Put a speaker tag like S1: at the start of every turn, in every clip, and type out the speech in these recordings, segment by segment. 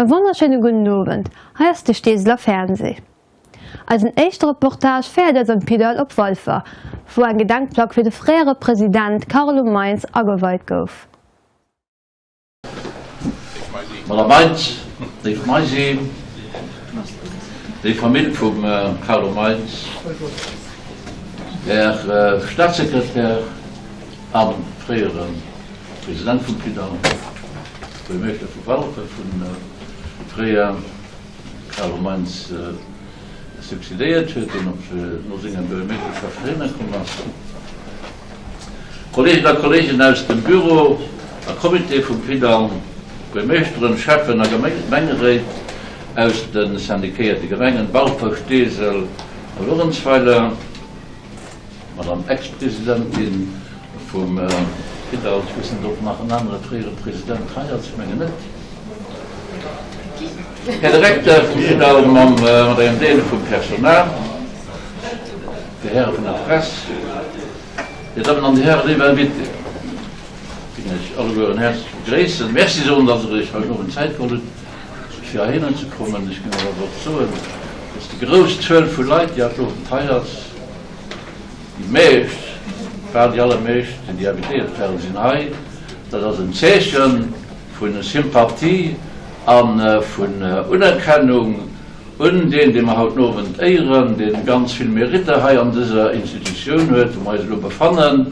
S1: E wonnerschéine gudden Owend, hei ass de Steeseler Fernseh. Eisen éischte Reportage féiert eis an d'Pidal op Walfer, wou eng Gedenkplack fir de fréiere President Carlo Meintz ageweit gouf.
S2: Madame Meintz, léif Maisy, léif Famill vum Carlo Meintz, Här Staatssekretär a fréiere President vum Pidal, Buergermeeschter vu Walfer vu fréier, Carlo Meintz succédéiert huet, deen och no senger Buergermeeschterschaft heihinner komm ass. Kolleegen a Kolleegen aus dem Büro a Comité vum Fidal, Buergermeeschteren, Schäffen a Gemengeréit aus de syndiquéierte Gemengen Walfer, Steesel a Luerenzweiler, Madame Ex-Presidentin vum Fidal, ech weess net, ob nach en anere fréiere President hei ass, ech mengen net. Här Direkter vum Fidal mat engem Deel vum Personal, Dir Häre vun der Press, Dir Dammen an Dir Hären, léif Invitéen, ech géing Iech allegueren häerzlech begréissen, Merci soen, dass Der Iech haut Owend Zäit geholl hutt, fir heihinner ze kommen. Ech géing awer och soen, dass déi grouss Zuel vu Leit, déi haut Owend hei ass, déi meescht, bal déi allermeescht, déi invitéiert waren, sinn hei. Dat ass en Zeechen vu Sympathie a vun Unerkennung un deen, dee mer haut den Owend éieren, dee ganz vill Meritter hei an dëser Institutioun huet, wou mer eis elo befannen,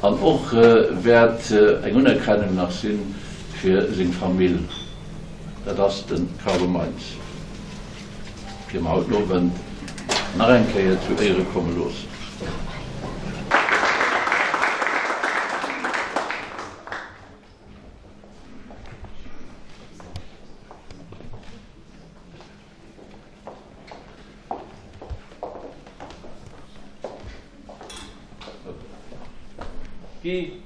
S2: an och wäert eng Unerkennung nach si fir seng Famill. Dat ass de Carlo Meintz, dee mer haut den Owend nach eng Kéier zu Éiere komme loossen. Guy.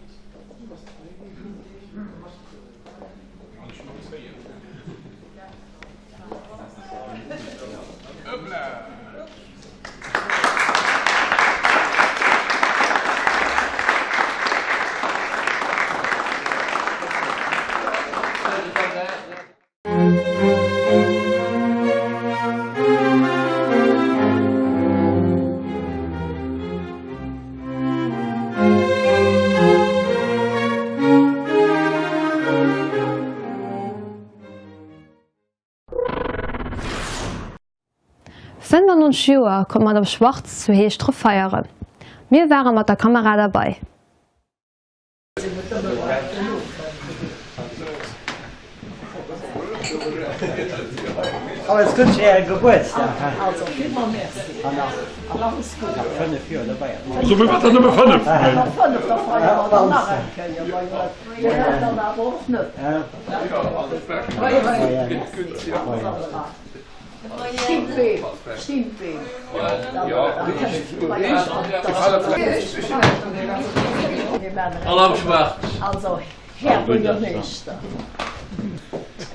S1: Fënnfannonzeg Joer konnt d'Madame Schwartz zu Heeschdref feieren. Mir ware mat der Kamera derbei.
S3: Alles Guddes fir Äre Gebuertsdag. Also villmol Merci an nach nach 5 Joer dobäi.
S4: Also firwat dann nëmme 5?
S3: Nach 5, da feiere mer dann nach eng Kéier. Majo, Dir hört dann awer och net.
S2: Madame Schwartz.
S3: Also, Här Buergermeeschter,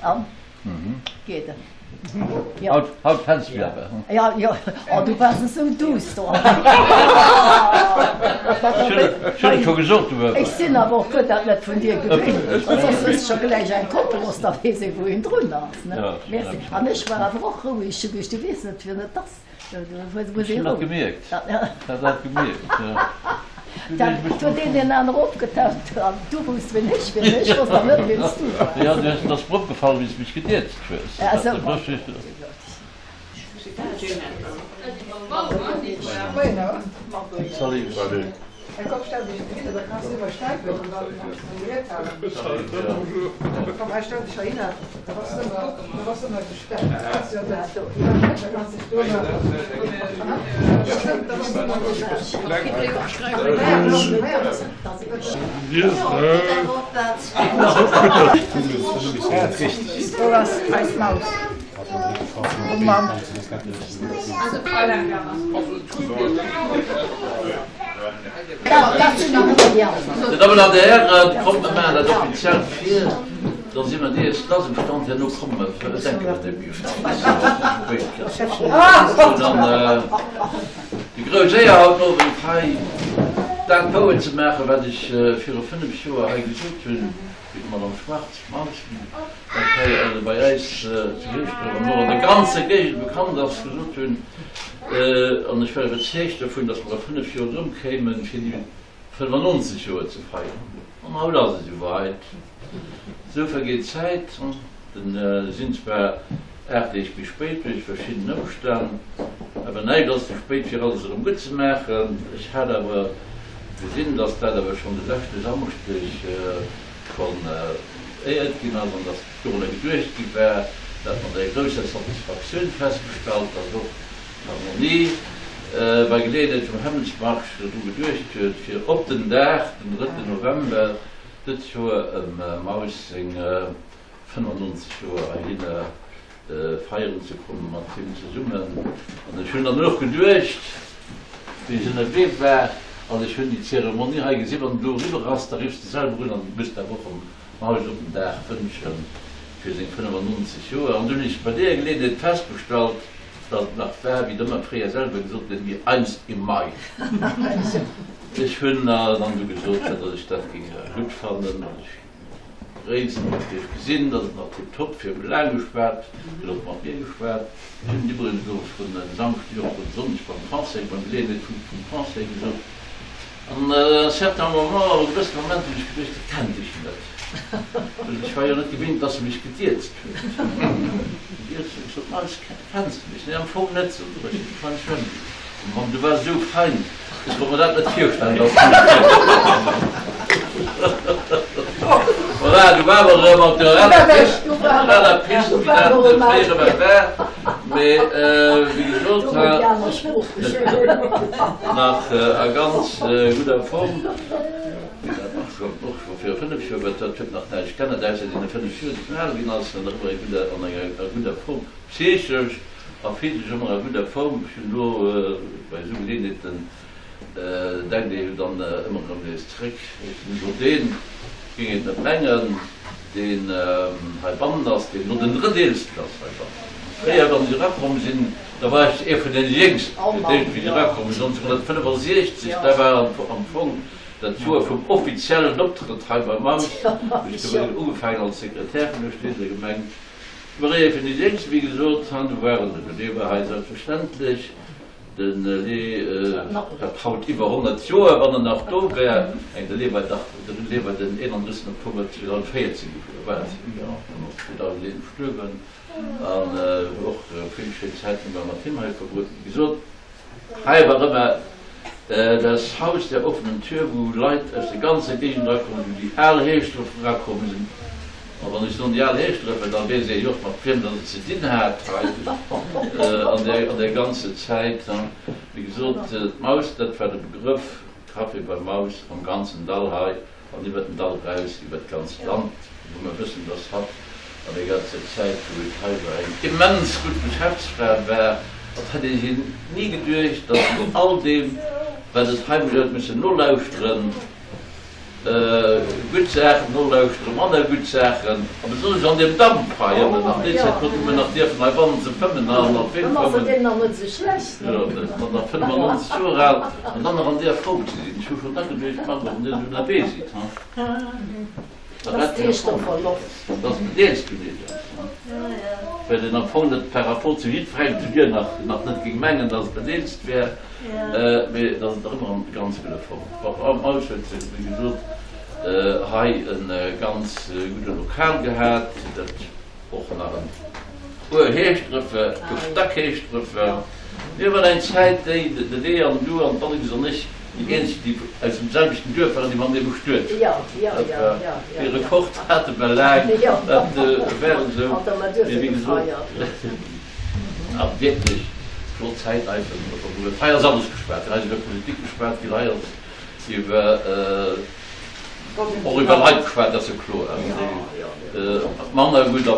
S3: an geet et?
S2: Haut, haut fännst du awer, hm?
S3: Ja, jo, oh, du waars esou duuss do.
S2: Ech hunn et scho gesot, du.
S3: Ech sinn awer och guer dat net vun dir gewinnt. Soss hues de scho gläich eng Koppel, da weess ee wou een drun ass. Merci. An ech war awer och roueg gewiescht. Du weess net, wien et ass.
S2: Ech hunn dat gemierkt. Ech hat dat gemierkt, jo.
S3: Dat huet een deen aner ofgetaucht an du wousst, wien ech wien. Ech wosst awer net, wien s du waars.
S2: Jo, du hues, et ass mer opgefall, wéi s du mech gedierzt hues.
S3: Ja, esou.
S2: Salut. Dir Dammen an Dir Hären, kommt mer maachen dat offiziell vir, da si mer nees lass um Stand. Herno komme mer, denke mer net méi un dat. Déi grouss Éier haut Owend hei dat wouer ze maachen, wat ech viru 5 Joer hei gesot hunn. Wéi d'Madame Schwartz d'Maus, dat hei also bei äis zu Heeschbreg an och an der ganzer Géigend bekannt ass, gesot hunn, an ech war iwwerzeegt dovun, datt mer a 5 Joer erëmkéimen, fir déi 95 Joer ze feieren. An haut ass et esouweit. Esou vergeet d'Zäit. Et sinn zwar 8 Deeg méi spéit duerch verschidden Ëmstänn, awer näischt ass ze spéit fir alles erëm gutt ze maachen. Ech hat awer gesinn, dass dat awer schonn de leschte Samschdeg schonn éiert ginn ass an dass dorunner geduecht gi war, dat mat der grousser Satisfaktioun festgestallt, dass och d'Harmonie bei Geleeënheet vum Hämmelsmarsch dru geduecht huet, fir op den Dag, den drëtten November dëst Joer, ëm Maus seng 95 Joer heihinner feieren ze kommen mat him zesummen. An ech hunn dann och geduecht, wéi ech ënnerwee war, an ech hunn déi Zeremonie hei gesinn, wann du do eriwwer ass, da riffs de selwer un an muss der och em Maus e gudden Dag wënsche fir seng 95 Joer. An dunn hunn ech bei deeër Geleeënheet festgestallt, datt et nach war, wéi et ëmmer fréier selwer gesot huet, wie einst im Mai. Ech hunn dann du gesot, datt ech dat géing gutt fannen an ech. Réis, an ech géif gesinn, dass et nach tiptop fir hu laang geschwat, huet och mat mir geschwat. Ech hunn iwwregens elo vun e Samschdeg op e Sonndeg beim Conseil, beim Geleeënheet vum vum Conseil gesot, an à un certain moment, op e gewëssene Moment hunn ech geduecht, dat kennt ech net, well ech war jo net gewinnt, dass e mech gedierzt huet. Gedierzt huet. Ech sot, Maus, kenns de mech? Nee, am Fong net, sot e, ech fand schon. Mann, du waars esou fein, ech konnt mer dat net virstellen, dass du mech kenns. Voilà, du war mer erëm op der aner Pist, op der aner Pist, wéi dat fréier ëmmer war. Mee wéi gesot, nach a ganz gudder Form, wéi dat nach scho och scho viru 5 Joer war, dat huet nach näischt geännert, ausser deene 5 Joer, déi en al ginn ass, nach ëmmer an enger gudder Form, psychesch a physesch ëmmer a gudder Form. Ech hunn elo bei esou Geleeënheeten, denkt ee jo dann ëmmer erëm nees zréck, ech sinn elo deen, géing een et net mengen, deen heibannen ass, deen elo den drëtteelsten ass heibannen. Fréier, wann ech erakomm sinn, da war ech ee vun deene Jéngsten. Fir d'éischt, wéi ech erakomm sinn, 1965, da war am Fong dat Joer vum offiziellen Optrëtt hei beim Haus, wou ech do ugefaangen als Sekretär vun der Steeseler Gemeng. D'Maria vun de Jéngsten, wéi gesot, han, do waren de René war hei selbstverständlech, de Lee hätt haut iwwer 100 Joer, wann en nach do wär, eng de Lee war dach, de Lee war den 31 Oktober 2014 gefuer, war et, jo, an ass 2001 gestuerwen, an och vill schéin Zäiten hu mer mat him hei verbruet, wéi gesot. Hei war ëmmer das Haus der offenen Tür, wou Leit aus der ganzer Géigend erakommen, wou déi al Heeschdref erakomm sinn. A wann ech soen déi al Heeschdrefer, da weess ee jo och, mat wiem datt et ze dinn hat hei an där, an där ganzer Zäit. Wéi gesot, d'Maus, dat war de Begrëff, Café beim Maus am ganzen Dall hei. An iwwer den Dall eraus, iwwer d'ganzt Land, wou mer wëssen, dass hatt an der ganzer Zäit, wou et hei war, eng immens gutt Geschäftsfra war. Et hätt ee jo ni geduecht, dass no all deem, wat et hei huet mussen nolauschteren, gutt Saachen nolauschteren, manner gutt Saachen, a besonnesch an deem Damp hei ënnen, an déi Zäit krute mer nach dierfen heibannen ze fëmmen an op Ween kommen. Jo, mat nach 95 Joer al an dann nach an deer Form ze sinn. Ech hu schonn da geduecht, Margot, wann Dir esou ënnerwee sidd, ha? Da wat fir eng Form? Dass et deels gewiescht ass, ha? Well een am Fong net par rapport zu jiddwerengem zu dir nach, nach net géing mengen, dass et dat eelst wär, mee dass et nach ëmmer an ganz gudder Form ass. Bon, am Haus huet se, wéi gesot, hei e ganz gudde Lokal gehat, dat. Och nach en puer Heeschdrëffe, Gestackheeschdrëffe. Mir waren eng Zäit déi, de Lee an du an d'Annelies an ech, déi eenzeg, déi aus dem selwechten Duerf waren, déi matenee bestuet hunn. Dat war dee Rekord hate mer laang, dat war esou. Mee wéi gesot, a wierklech flott Zäit einfach verbruet. Hei ass alles geschwat ginn, hei ass iwwer Politik geschwat ginn, hei ass iwwer. Och iwwer Leit geschwat, ass jo kloer. Manner gutt a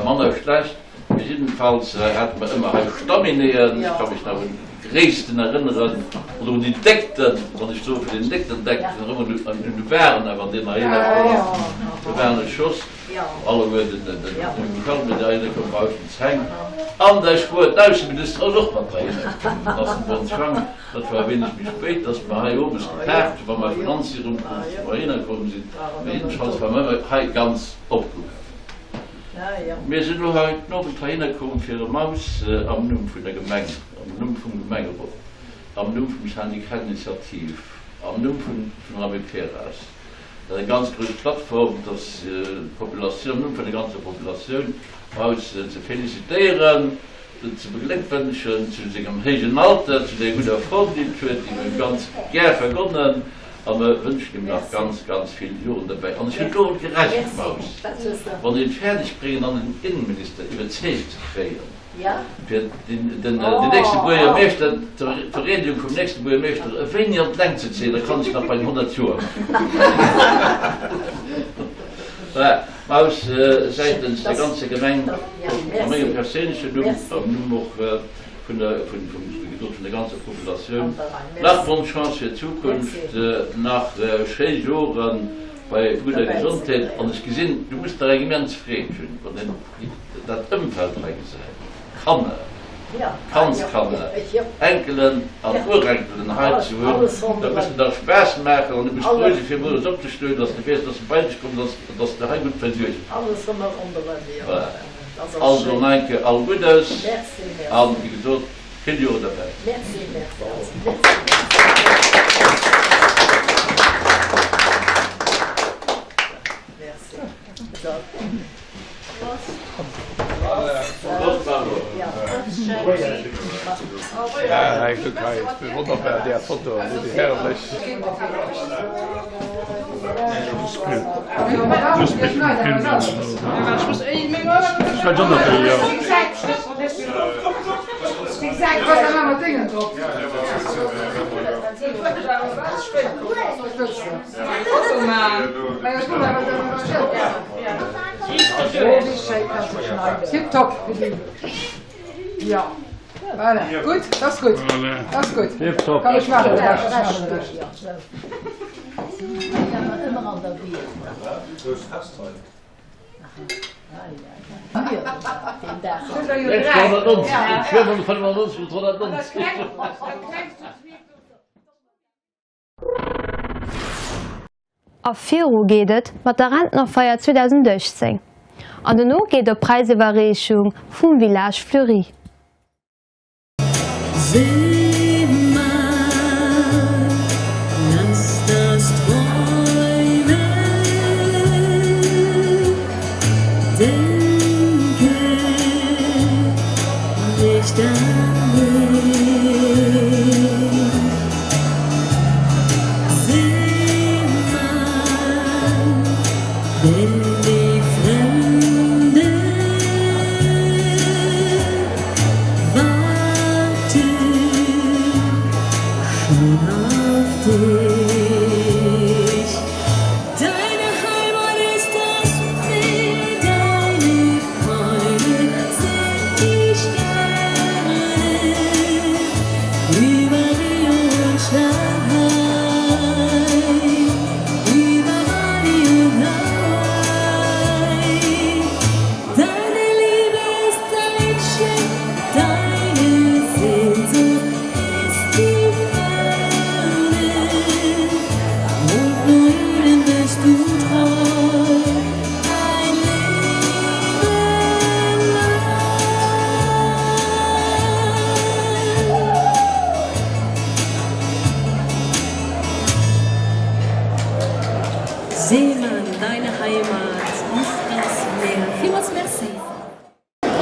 S2: manner schlecht. Mee jiddefalls hate mer ëmmer hei Staminéen. Ech ka mech nach un déi gréissten erënneren, oder un déi déckten, wann ech soe vun den déckten, denken ech erëm un de Waren, awer an deem hei do waren et Schoss. Alleguer den Carme heihinner komm, baussens Heng. An däi Schwoer, den Ausseminister, ass och mat heihinner komm, den ass den Don Schang. Dat war e wéineg méi spéit, dass mer hei owes getaagt hunn, wa mer aus dem Annecy erëmkomm sinn, wou mer heihinner komm sinn. Mee jiddefalls war mer ëmmer hei ganz opgehuewen. Mir sinn elo haut den Owend heihinner komm, fir e Maus am Numm vun der Gemeng, am Numm vum Gemengerot, am Numm vum Syndicat d'initiative, am Numm vun der Amiperas, Dat ass eng ganz grouss Plattform, dass d'Populatioun, am Numm vun der ganzer Populatioun, haut ze felicitéieren, en ze begléckwënschen zu sengem héijen Alter, zu där gudder Form, déi en huet, déi mer him ganz gär vergonnen, a mer wënschen him nach ganz, ganz vill Joren derbäi. An ech hunn elo gerechent, Maus, wann een et fäerdeg bréngen, an den Innenminister iwwerzeegt ze kréien, fir den nächste Buergermeeschter, d'Vereedegung vum nächste Buergermeeschter e wéini an d'Längt ze zéien, da kann ech nach bei den 100 Joer maachen. Voilà, Maus, säitens der ganzer Gemeng, a mengem perséinlechen Numm, am Numm och vun der, wéi gesot, vun der ganzer Populatioun, nach bonne Chance fir d'Zukunft, nach schéi Jore bei gudder Gesondheet. An ech gesinn, du muss der eng immens Freed hunn, wann een dat Ëmfeld hei gesäit, Kanner, Kandskanner, Enkelen an Urenkelen hei ze hunn, da muss et dach Spaass maachen an du muss frou si fir mueres opzestoen, dass de weess, dass se bei dech kommen, dass de hei gutt versuergt bass. Voilà. Also nach eng Kéier all Guddes an, wéi gesot, vill Joren derbäi.
S4: Tiptop. Ja. Voilà. Gutt, dat ass gutt. Dat ass gutt.
S2: Tiptop.
S4: Kann ech maachen, de Rescht. Ech maachen de Rescht.
S1: A viru geet et mat der Rentnerfeier 2018 an dono geet op d'Präisiwwerreechung vum Village Fleuri.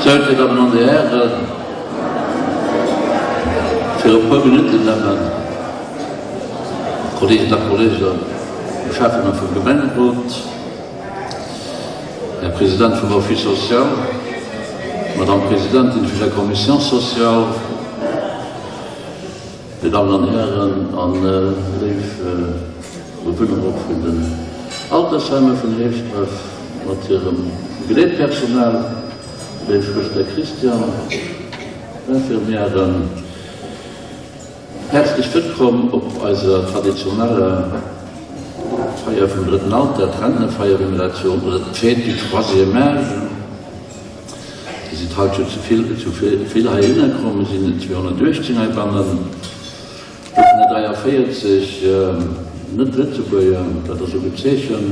S2: Sou, Dir Dammen an Dir Hären, fir e puer Minutten nëmmen, Kolleeginnen a Kolleegen, de Schäffen a vum Gemengerot, Här President vum Office social, Madame Presidentin vun der Commission sociale, Dir Dammen an Hären a léif Bewunner och vun den Altersheimer vun Heeschdref mat hirem Begleetpersonal, léif Schwëster Christian, Infirmièren, häerzlech wëllkomm op eiser traditioneller. Feier vum drëtten Alter, d'Rentnerfeier, wéi mer dat soen, oder d'Fête du troisième âge. Dir sidd haut jo zu vill, zu vill heihinner komm, mir sinn 218 heibannen, dovunner 43 Net-Lëtzebuerger. Dat ass e gutt Zeechen,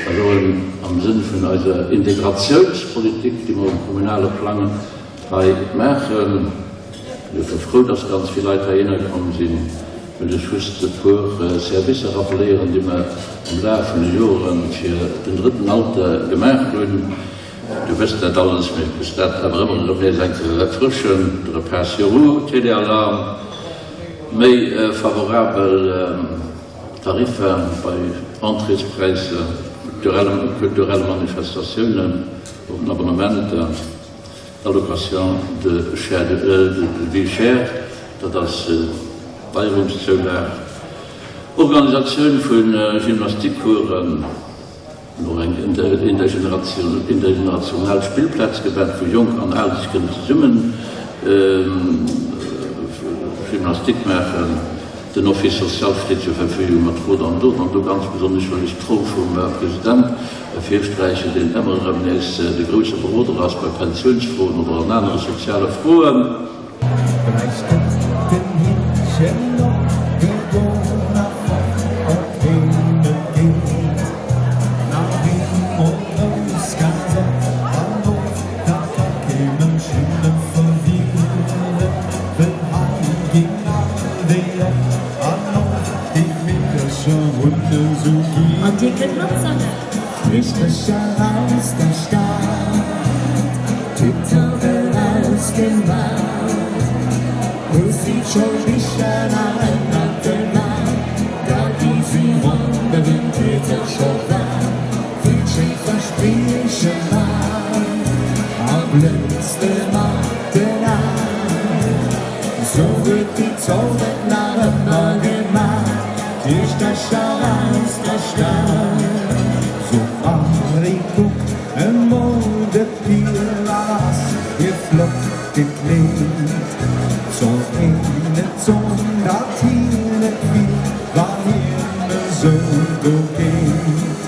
S2: dat och am Sënn vun eiser Integratiounspolitik, déi mer um kommunale Plang hei maachen. Mir si frou, dass ganz vill Leit heihinner komm sinn. Wëll ech just e puer Servicer rappeléieren, déi mer am Laf vun de Jore fir den drëtten Alter gemaach hunn. Du wësst dat alles, mee ech muss dat awer ëmmer erëm nees eng Kéier erfrëschen, de Repas sur roues, Téléalarm, méi favorabel Tariffer bei Entréespräisser, kulturell Manifestatiounen, och den Abonnementer. D'Allocation de chère de vie chère, dat ass d'Deierungszoulag, Organisatioun vu Gymnastikcoursen, och eng intergenerational Spillplaz gebett, wou Jonk an Al sech kënnen zesummen Gymnastik maachen. Den Office social steet zur Verfügung mat Rot an Dot. An do ganz besonnesch wëll ech d'Roll vum Här President ervirsträichen, deen ëmmer erëm nees de grousse Beroder ass bei Pensiounsfroen oder an anere soziale Froen.
S5: Vläicht gëtt den Hittchen och gedoen a fort op deen et geet. Nach eemol grouss Gas op an of, dat ka kee Mënsch hinne verwieren, wëll hei ginn all déi op an of, déi Meedercher hunn esou gär.
S6: An dir kënnt matsangen!
S5: D'Krichtercher aus der Stad, Twitter erausgemaat, Hu si d'Scholdbicher nach ënnert dem Maat, Da gi si ronderëm d'Hierzer scho waarm, Vill schéi Versprieche mat a blënzte mat den Aen. Sou huet déi Zort et nach ëmmer gemaat, D'Krichtercher aus der Stad. So Marie kuck emol de Pier ass hir flott gekleet. Soll een net soen dat hien et wier wann hien esou do geet.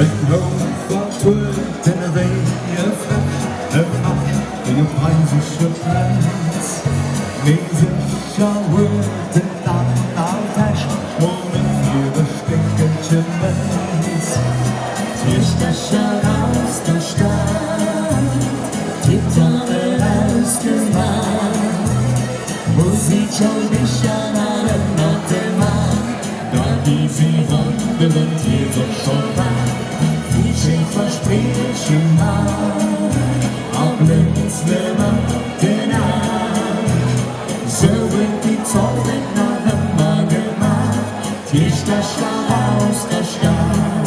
S5: En Houfert huet en ewéi e Fräsch, e Fräsch wéi e preisesche Pränz. Mee sécher huet en an all Täsch mol net fir e Stéckelche Mënz. D'Wirschtercher aus der Stad, d'Hittern erausgemaach, Hu si d'Schoulbicher nach ënnert dem Aarm, da gi si ronderëm d'Hierz och scho waarm. Vill schéi Versprieche man a blénzele mat den Aen. Sou huet déi Zort et nach ëmmer gemaach, d'Wirschtercher aus der Stad.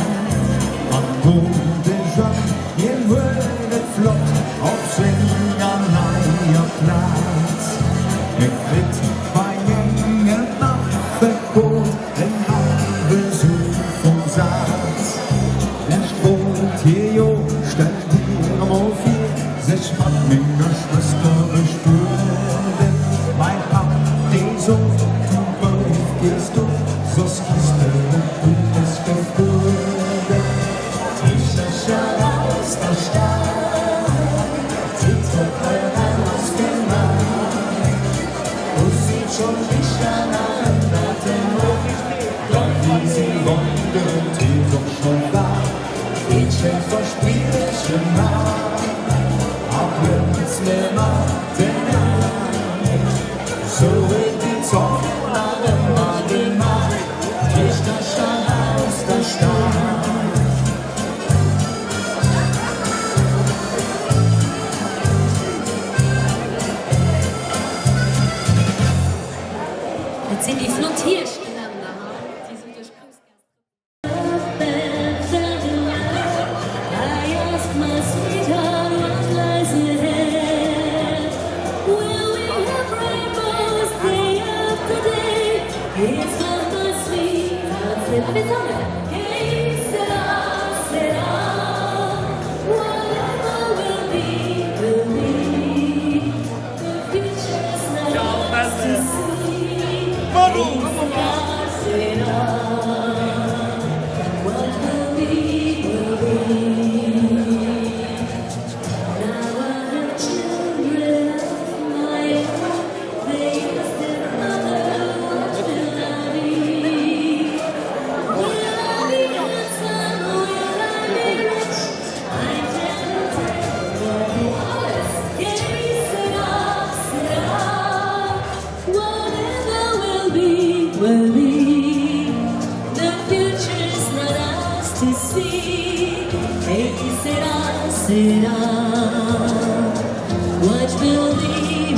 S5: An do de Jacques, hien huet et flott op senger neier Plaz. E kritt bei engem Affekot en hallwe Su vum Saz. Vläicht wollt hie jo, stellt dir emol vir, sech mat menger Schwëster bestueden. Mäin Papp, dee sot, Du Bouf, gees du, soss kriss de net Guddes gebueden. D'Kichelcher aus der Stad, d'Hitter erausgemaach, hu si d'Scholdbicher nach ënnert dem Hof, da gi si ronderëm d'Hees och scho waarm. Eent schéint Versprieche man a blënzle mat den Aen. Sou huet déi Zort et nach ëmmer gemaach, d'Wiichtercher aus der Stad.
S6: Et sinn déi flott Hierschtgelänner hei, déi sou duerch Groussgaass trëppelen.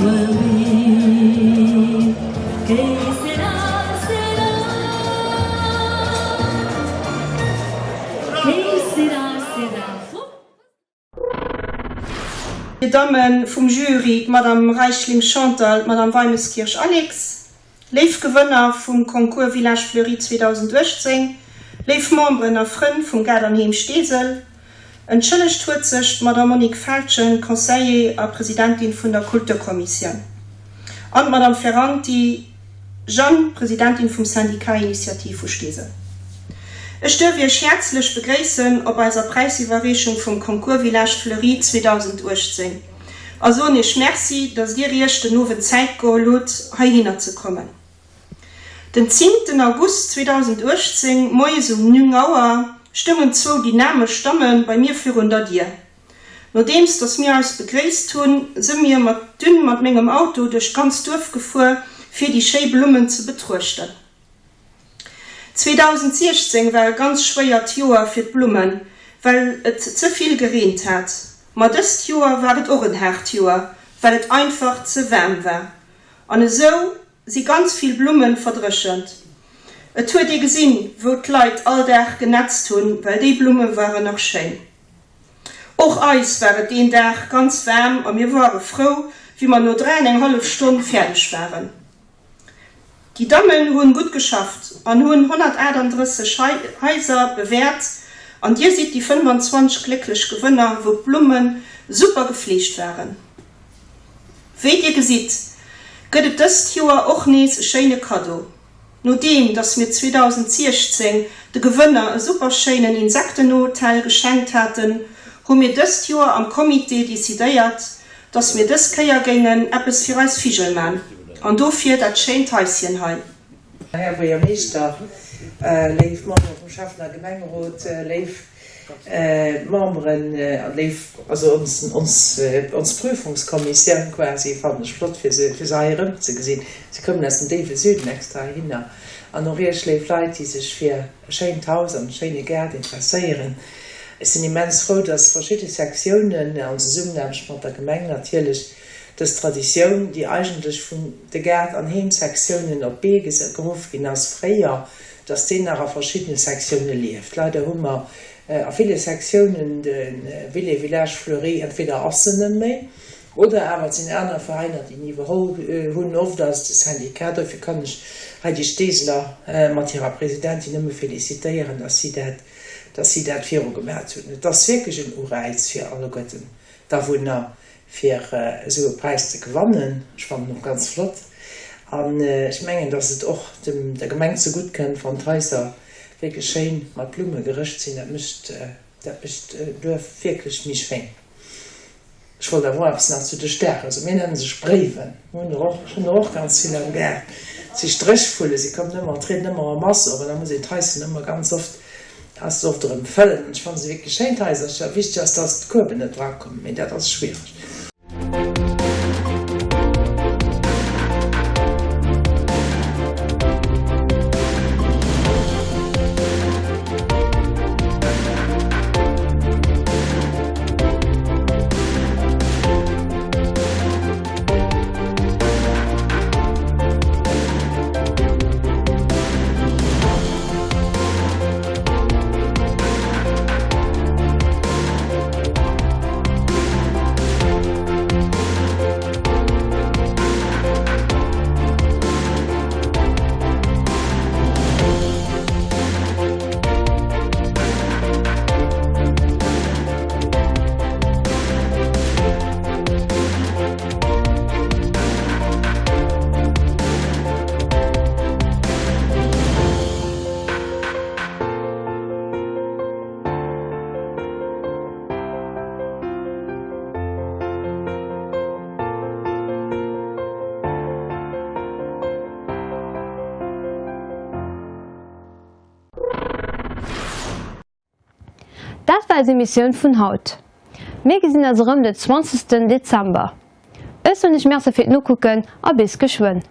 S6: will be. Que sera, sera. Que sera, sera.
S7: Dir Damme vum Jury, d'Madame Reichling Chantal, d'Madame Weimes-Kirsch Alix, léif Gewënner vum Concours Village Fleuri 2018, léif Memberen a Frënn vum Gaart an Heem Steesel, entschëllegt huet sech d'Madame Monique Feltgen, Conseiller a Presidentin vun der Kulturkommissioun, an d'Madame Ferranti Jeanne, Presidentin vum Syndicat Initiative vu Steesel. Ech duerf Iech häerzlech begréissen op eiser Präisiwwerreechung vum Concours Village Fleuri 2018 a soen Iech Merci, dass Dir Iech den Owend Zäit geholl hutt, heihinner ze kommen. Den zéngten August 2018, moies um 9 Auer, stoungen zwou dynamesch Damme bei mir virun der Dier. Nodeems dass mir eis begréisst hunn, së mir mat dunn mat mengem Auto duerch d'ganz Duerf gefuer fir déi schéi Blummen ze betruechten. 2016 war e ganz schwéiert Joer fir d'Blummen, well et ze vill gereent hat. Ma dëst Joer war et och en haart Joer, well et einfach ze waarm war an esou si ganz vill Blummen verdréchent. Et huet ee gesinn, wou d'Leit all Dag genetzt hunn, well déi Blumme waren nach schéin. Och eis war et deen Dag ganz waarm a mir woare frou, wéi mer no 3 an eng hallef Stonn fäerdeg waren. Déi Dammen hunn gutt geschafft an hunn 138 Haiser bewäert an dir sidd déi 25 glécklech Gewënner, wou d'Blummen super gefleegt waren. Wéi dir gesitt, gëtt et dëst Joer och nees e schéine Kaddo. Nodeem dass mir 2016 de Gewënner e super schéinen Insektenhotel geschenkt haten, hu mir dëst Joer am Comité decidéiert, dass mir dës Kéier géingen eppes fir eis Vigel man, an dofir dat schéint Haisschen hei.
S8: Här Buergermeeschter, léif Membere vum Schäffen a Gemengerot, léif Memberen an léif, also ons, ons, ons Prüfungskommissioun quasi, fannen ech flott fir se, fir se hei erëmzegesinn. Se kommen aus dem déiwe Süden extra heihinner. An och Iech, léif Leit, déi sech fir e schéint Haus an e schéine Gaart interesséieren. Ech sinn immens frou, dass verschidde Sektiounen, an Zesummenaarbecht mat der Gemeng natierlech, dës Traditioun, déi eigentlech vun de Gaart an Heemsektiounen op d'Bee geruff ginn ass fréier, dass deen nach a verschiddene Sektioune lieft. Leider hu mer a ville Sektiounen de Ville Village Fleuri, entweder ass en net méi oder awer et sinn aner Veräiner, déi en iwwerholl hunn. Oft ass et de Syndicat. Dofir kann ech hei déi Steeseler mat hirer Presidentin nëmme félicitéieren, dass si dat, dass si dat virugemat hunn. Et ass wierklech en Ureiz fir alleguerten d'Awunner, fir esou e Präis ze gewannen. Ech fannen en och ganz flott an ech mengen, dass et och dem der Gemeng zegutt kënnt, wann d'Haiser wierklech schéin mat Blumme gerëscht sinn. Dat mécht dat mécht d'Duerf wierklech méi schéin. Ech wollt awer och eppes nach zu de Staachen soen. Mir nennen se Spréiwen. Mir hunn der och, ech hunn der och ganz vill am Gaart. Et si Stréchvullen, si kommen ëmmer, trieden ëmmer en masse op an da muss een d'Haischen ëmmer ganz oft Ass oft erëm fëllen. Ech fanne se wierklech schéin d'Haisercher. Wichteg ass dass d'Kueben net dra kommen, mee dat ass schwiereg.
S1: Dat war eis Emissioun vun haut. Mir gesinn eis erëm de 20 Dezember. Ech soen iech Merci fir d'Nokucken a bis geschwënn.